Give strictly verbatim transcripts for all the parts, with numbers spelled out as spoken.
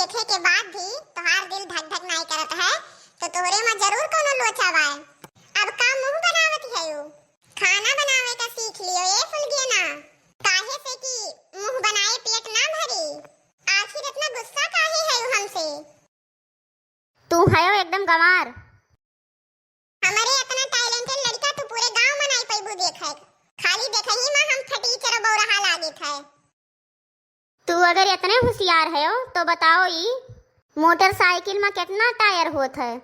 देखे के बाद भी तोहार दिल धक धक नाई करत है, तो तोहरे मा जरूर कोनो लोचा बाय। अब का मुंह बनावत हयू? खाना बनावे का सीख लियो ए फुलगेना, काहे से कि मुंह बनाए पेट ना भरी। आखिर इतना गुस्सा काहे हयू हमसे? तू हयो एकदम गंवार। हमरे इतना talented लड़का तू पूरे गांव मा नाई पैबू देखे। खाली देखही मा हम फटीचर बौरहा लागित है। तू अगर इतने होशियार हयो तो बताओ, ई मोटरसाइकिल मा कितना टायर होत है?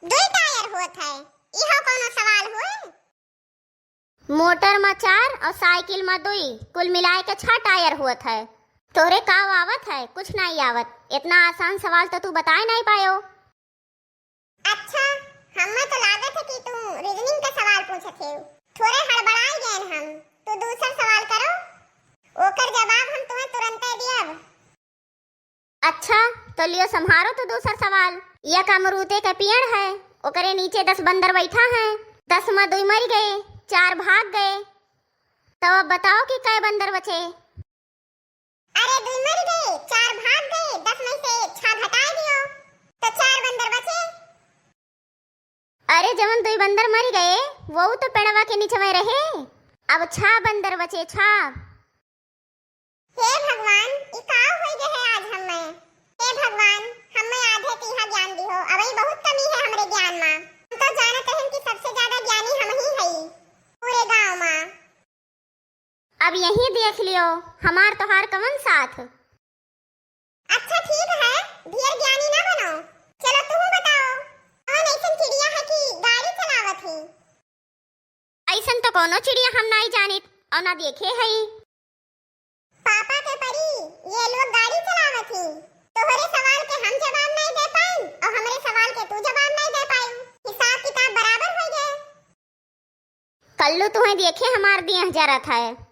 दुई टायर होत है, इहो कोनो सवाल हुए? मोटर मा चार और साइकिल मा दुई, कुल मिलाए के छह टायर होत है। तोरे का आवत है? कुछ नाई आवत। इतना आसान सवाल तो तू बताए नाई पायो। अच्छा, हम्मे तो लागत है कि तू reasoning का सवाल पूछत है। थोड़े हड़बड़ाई गए हम। तू दूसर सवाल करो, ओकर जवाब हम तुम्हें तुरंते दियब। अच्छा, तो लियो संभारो तो दूसर सवाल। एक अमरूदे का पेड़ है, ओकरे नीचे दस बंदर बैठा है। दस मा दुई मर गए, चार भाग गए, तो अब बताओ कि कै बंदर बचे? अरे, दुई मर गए, चार भाग गए, दस में से छह घटाए दियो, तो चार बंदर बचे। अरे, जवन दुई बंदर मर गए, वो तो पेड़वा के नीचे में रहे। अब छह बंदर बचे, छह। हे भगवान, ई का होई गए है आज हम्मे? हे भगवान, हम्मे आधे तीहा ज्ञान दिहो, अबही बहुत कमी है हमरे ज्ञान मा। हम तो जानत रहन कि सबसे ज्यादा ज्ञानी हम ही हई पूरे गांव मा। अब यही देख लियो, हमार तोहार कवन साथ। अच्छा ठीक है, ढेर ज्ञानी ना बनो। चलो तुहू बताओ, कौन ऐसन चिड़िया है कि गाड़ी चलावत ही? ऐसन तो कोनो चिड़िया हम नाई जानित और ना देखे हई। पापा के परी, ये लोग गाड़ी चलावत ही। तोहरे सवाल के हम जवाब नाई दे पाइन और हमरे सवाल के तू जवाब नाई दे पाइन। हिसाब किताब बराबर हो गए। कल्लू तुहें देखे हमार दिया जरत है।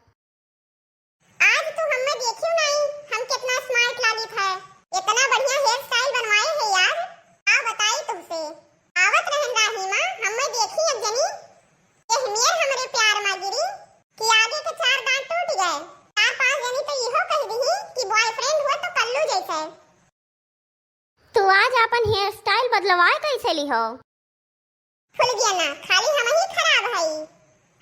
आज तू हम्मे देखियो नाई, हम कितना smart लागित है। इतना बढ़िया hair style बनवाए है यार, का बताई तुमसे। आवत रहन राही मा, हम्मे देखी एक जनी, एह नियर हमरे प्यार मा गिरी कि आगे के चार दांत टूट गए। चार पांच जनी तो इहो कह दिही कि boyfriend हुआ तो कल्लू जैसे। तू आज आपन hair style बदलवाए कैसे लिहो? फुलगेना, खाली हम ही खराब हई,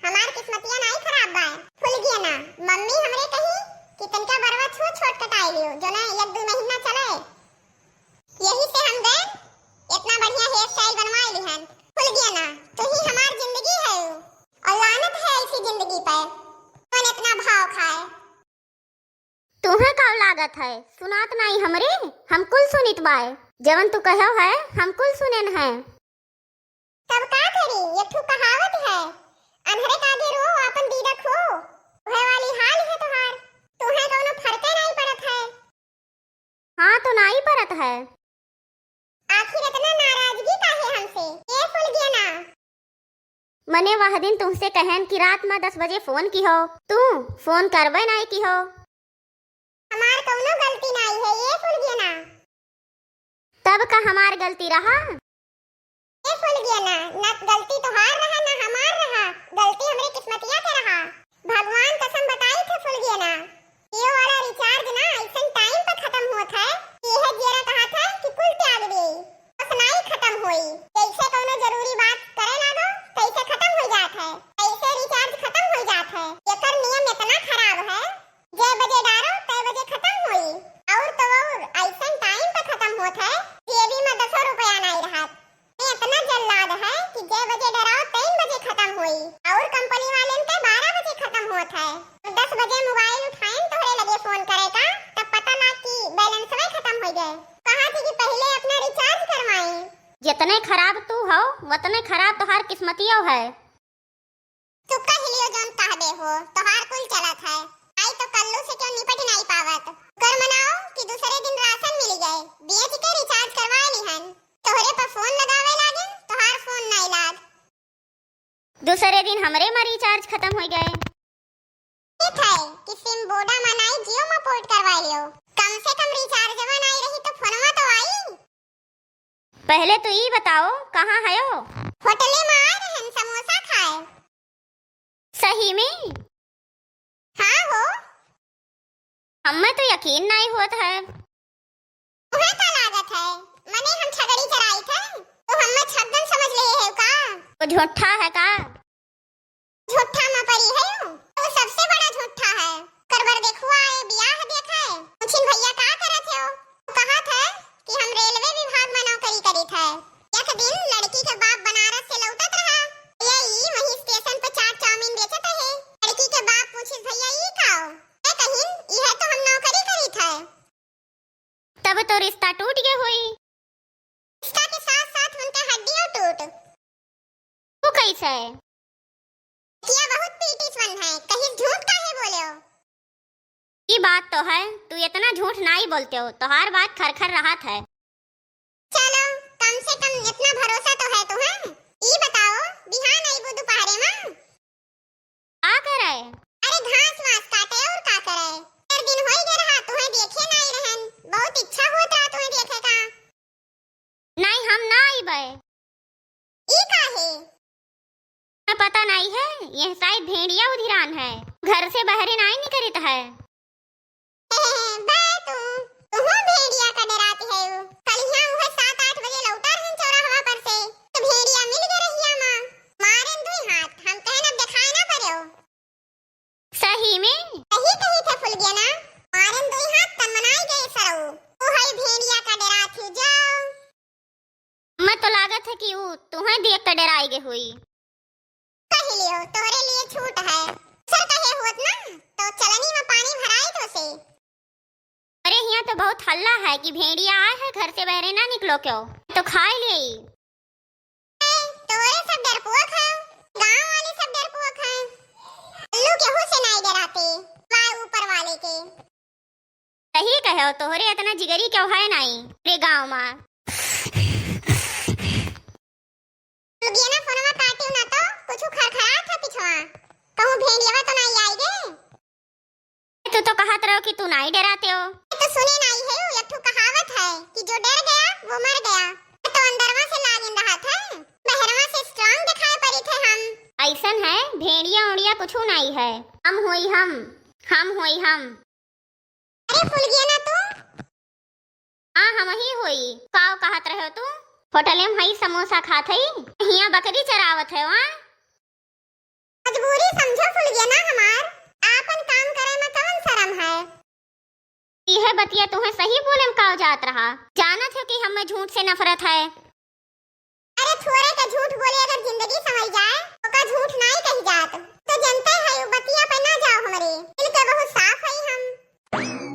हमार किस्मतिया नाई खराब बाय। फुलगेना, मम्मी हमरे कही कि तनका बरवा छो छोट कटाई लियो, जो ना एक दो महीना चले। यही से हम गए इतना बढ़िया hair style बनवाए लिहन। फुलगेना, तू ही हमार जिंदगी है और लानत है ऐसी जिंदगी पे, कौन इतना भाव खाए। तुहें का लागत है, सुनात नाई हमरे? हम कुल सुनित बाय। जवन तू कहो है, हम कुल सुनेन है। तब का करी, एक ठो कहावत है, "अन्हरे कागे रो, आपन दीदा खो।" वह वाली हाल है तोहार। तुहें कौनो फर्के नाई पड़त है। हाँ, तो नाई पड़त है। आखिर इतना नाराजगी काहे हमसे, ए फुलगेना? मने वह दिन तुमसे कहन कि रात मा दस बजे फोन किहो, तू फोन करबे नाई किहो। हमार कौनो गलती नाई है, ए फुलगेना। तब का हमार गलती रहा? ए फुलगेना, ना गलती तोहार रहा, ना हमार रहा, गलती हमरे किस्मतिया के रहा। भगवान कसम बताई थे फुलगेना, Jio वाला recharge ना ऐसन time पे खत्म होत है कि यह जियरा कहत है कि कुल त्याग दे, बस नाई खत्म होई। जैसे कौनो जरूरी बात करे लागो, तैसे खत्म हो जात है, तैसे recharge खत्म हो जात है। एकर नियम इतना खराब है, जय बजे डारो, तय बजे खत्म होई। और तो और ऐसन time पे खत्म होत है, जेबी में दसो रुपया नाई रहत। इतना जल्लाद है कि जय बजे डराओ, तीन बजे खत्म होई और कंपनी वालेन के बारह बजे खत्म होत है। दस बजे मोबाइल उठाएन तोहरे लगे फोन करे का, तब पता लाग कि बैलेंसवे खत्म हो गए। कहा थी कि पहले अपना रिचार्ज करवाएं। जितने खराब तू हो, उतने खराब तोहार किस्मतियो है। तू कह लियो जौन कहबे हो, तोहार कुल चलत है। आई तो कल्लू से क्यों निपट नहीं पावत। कर मनाओ कि दूसरे दिन राशन मिल गए, बेच के रिचार्ज करवा लिहन। तोहरे पर फोन लगावे लागिन, तोहार फोन नहीं लाग। दूसरे दिन हमरे में रिचार्ज खत्म हो गए। ठीक है कि सिम वोडा में नहीं, जियो में पोर्ट करवा लियो। कम से कम रिचार्ज में नहीं रही तो फोनवा तो आई। पहले तो ई बताओ, कहाँ हयो? होटले में आए रहन समोसा खाए। सही में? हाँ हो। हमें तो यकीन नहीं होत है। तुहैं का लागत है, मने हम छगड़ी चराइत है, तो हम्मे छगदन समझ लेहे है का? तो झूठा है का? झूठा मा परी है उ, तो सबसे बड़ा झूठा है। ओकर बर देखुआ आए, बियाह देखे, पूछिन भैया का करत हो? तो कहत है कि हम रेलवे विभाग मा नौकरी करित है। एक दिन लड़की के बाप बनारस से लौटत रहा, ये ई वहीं स्टेशन पे चाट चाउमीन बेचत रहे। लड़की के बाप पूछिस, "भैया ई का हो?" ए कहिन, "इहे तो हम नौकरी करित है।" तब तो रिश्ता टूट गए होई। रिश्ता के साथ साथ उनका हड्डियों टूट। वो कैसे? क्या बहुत पीटिस वन है, कहीं झूठ काहे बोले हो? ई बात तो है, तू इतना झूठ नाई बोलते हो, तोहार बात खर खर रहत है। चलो, कम से कम इतना भरोसा तो है तुहैं। ई बताओ, बिहान अइबू दुपहरे मा? का करे? अरे घास वास काटे और का करे? चार दिन होई गए रहा, तुहैं देखे नाई रहन। बहुत इच्छा होत रहा तुहैं देखे का। नाई, हम ना आइबे। ई काहे? मैं पता नाई है, यह शायद भेड़िया उधिरान है, घर से बहरे नाई निकरित है। बे तू, तुहूँ भेड़िया का डराती है उ। कल यहाँ उहे सात आठ बजे लौटा रहन चौराहवा पर से, तो भेड़िया मिल गए रहिया मा। मारेन दुई हाथ, हम कहन अब देखाए ना पड़े हो। सही में? सही कही थे फुलगेना, मारेन दुई हाथ तन मनाई गए सरऊ। तू है भेड़िया का डरात ही जाओ। मैं तो लागत है कि ऊ तुहैं देख के डराई गए हुई। कह लियो, तोहरे लिए छूट है। सर कहे हुअत ना, तो चलनी मा पानी भराई तो से। अरे, हियाँ तो बहुत हल्ला है कि भेड़िया आए है, घर से बहरे ना निकलो क्यों, तो खाए लिए। ए, तोरे सब डरपोक है, गाँव वाले सब डरपोक है। उल्लू केहू से नाई डराते, सिवाय ऊपर वाले के। सही कहे हो, तोहरे इतना जिगरी क्यों है नाई रे गाँव मा। तू गेना फोनवा काटियो ना तो, कुछ खरखरात है पिछवा। कहूँ भेड़ियावा तो नाई आई गे? तू तो कहत रहो कि तू नाई डराते हो। तो सुने नाई है, एक ठो कहावत है कि जो डर गया वो मर गया। तो अंदरवा से लागिन रहत है, बहरवा से strong दिखाई पड़ित है हम। ऐसन है, भेड़िया उड़िया कुछ नाई है, हम होई हम, हम होई हम। अरे फुलगेना तू। हाँ, हमही होई। काव कहत रहे हो तू? होटले मा हई समोसा खात हई, हियाँ बकरी चरावत है वहाँ। मजबूरी समझो फुलगेना हमार, आपन काम करे मा कवन शरम है? इहे बतिया तुहैं सही बोले मा काव जात रहा, जानत हो कि हम्मे झूठ से नफरत है। अरे थोरे के झूठ बोले अगर जिंदगी संवर जाए, ओका झूठ नाई कही जात। तो जनते है, उ बतिया पे ना जाओ हमरे। दिल के बहुत साफ है हम।